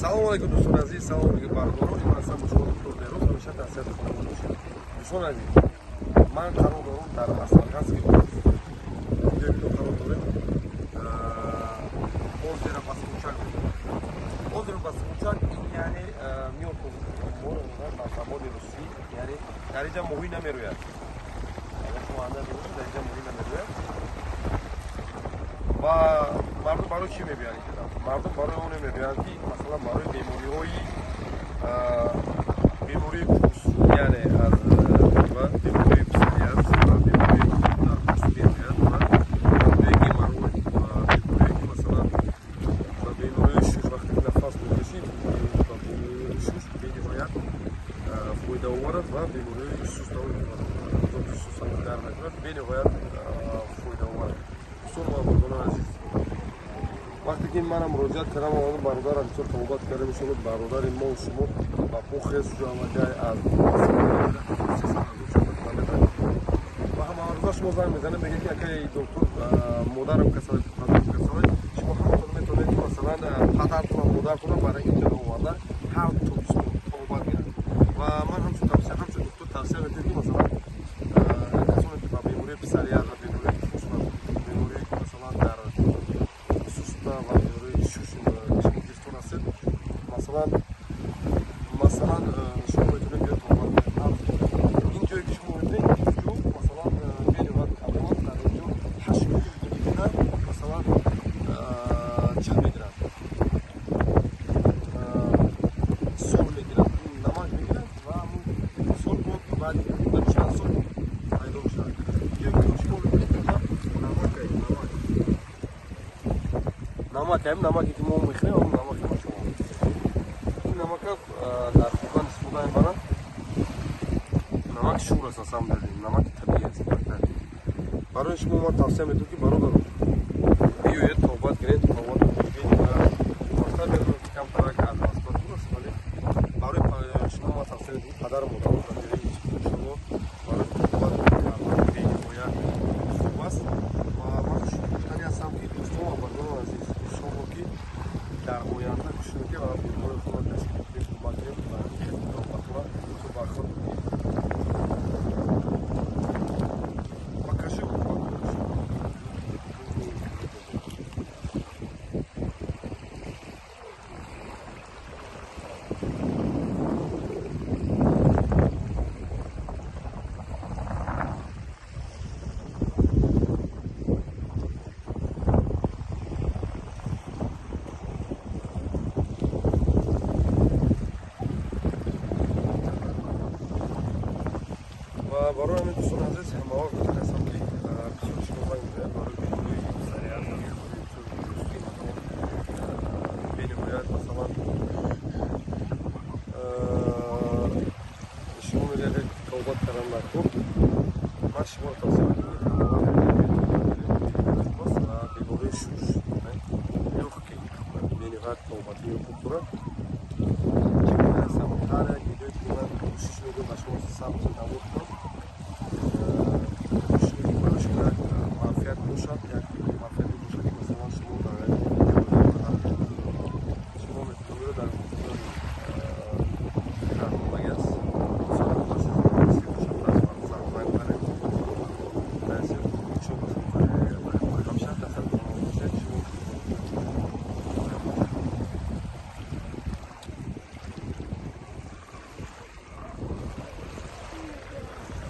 Салом алейкум, дӯстони азиз, салом алейкум, бародарон. Ман ҳастам бо шумо доктор Беҳрӯз, ҳамеша дар сиҳати хонавода бошед. Дӯстони азиз, ман қарор дорам дар Астраханский область. Ҷое ки қарор дорем, озеро Баскунчак. Озеро Баскунчак ин яъне мёртвое море ба забони русӣ, яъне дар инҷа моҳӣ намерӯяд. Агар шумо андаз мебошед, дар инҷа моҳӣ намерӯяд. Ва мардум барои чӣ мебиёянд инҷо? Мардум барои оне мебиёянд, ки масалан барои бемориҳои бемории пӯст, яъне аз ва бемории псориаз ва бемории дар пӯст меояд ва бемории геморрой ва беморие ки масалан ба бемории шуш, вақте ки нафас мекашӣ, ба бемории шуш бениҳоят фоидаовар аст ва бемории суст дар мекунад, бениҳоят фоидаовар аст. Дӯстон ва бародарони азиз, вақте ки манам муроҷиат кардам, омадам, бародарам бисёр табобат кардем. Иншоалло, бародари мо шумо ба похес ҷоамагай аз ва ҳамарӯза шумо занг мезанед, мегӯед, ки акай доктор, модарам касале, падарам касале. Шумо ҳаматон метавонед, ки масалан падартона, модартона барои инҷо оварда, ҳар тобистон табобат гиранд. Ва ман ҳамчун тавсия, ҳамчун доктор тавсия медиҳам, ки масалан касоне ки ба бемории псориаз ва бемории пӯст ва беморие ки масалан дар суста ва бемории шуш шумо гирифтор ҳастед, масалан шумо метавонед биёед табобат кунед. Ин ҷое ки шумо мебинед, ин ҷо масалан бениҳоят калон, дар ин ҷо 8 литр масалан чиз мегиранд, сол мегиранд, намак мегиранд ва ҳамун сол баъди чанд сол пайдо мешавад. Ҷое ки шумо мебинед, инҷа намак, намак, намак, ҳамин намаке ки мо мехӯрем, ҳамон намаке шумо. Ин намака дар хӯрдан истифода мебаранд. Намак шур аст, на самом деле намаки табиӣ аст. Барои шумо ман тавсия медиҳам, ки бародар, биёед, табобат гиред. Табобат бениҳоят вақта медонам, ки камтарак аз Москва дур аст, вале барои шумо ман тавсия медиҳам, ки падару модарро биёред иншоалло, барои табобат кардан бениҳоят хуб аст. Ва ман гуфтани ҳастам, ки дӯстон ва бародарони азиз, иншоалло, ки дар оянда кӯшиш ки ва бемории худро ташкил кунем, кӯмак кунем ва ин табобатро ту ба худ. Покажи, покажи. Ва барои ҳамин, дӯстони азиз, ҳамавақт гуфтан ҳастам, ки бисёр шумо занг мезанед барои бемории псориаз ва бемории пӯстӣ, бениҳоят масалан шумо мегӯяд, табобат кардан накун. Ман шуморо тавсия медиҳам, ки ҳамавақт ва бемории шуш, лёгкий, бениҳоят табобати хуб дорад.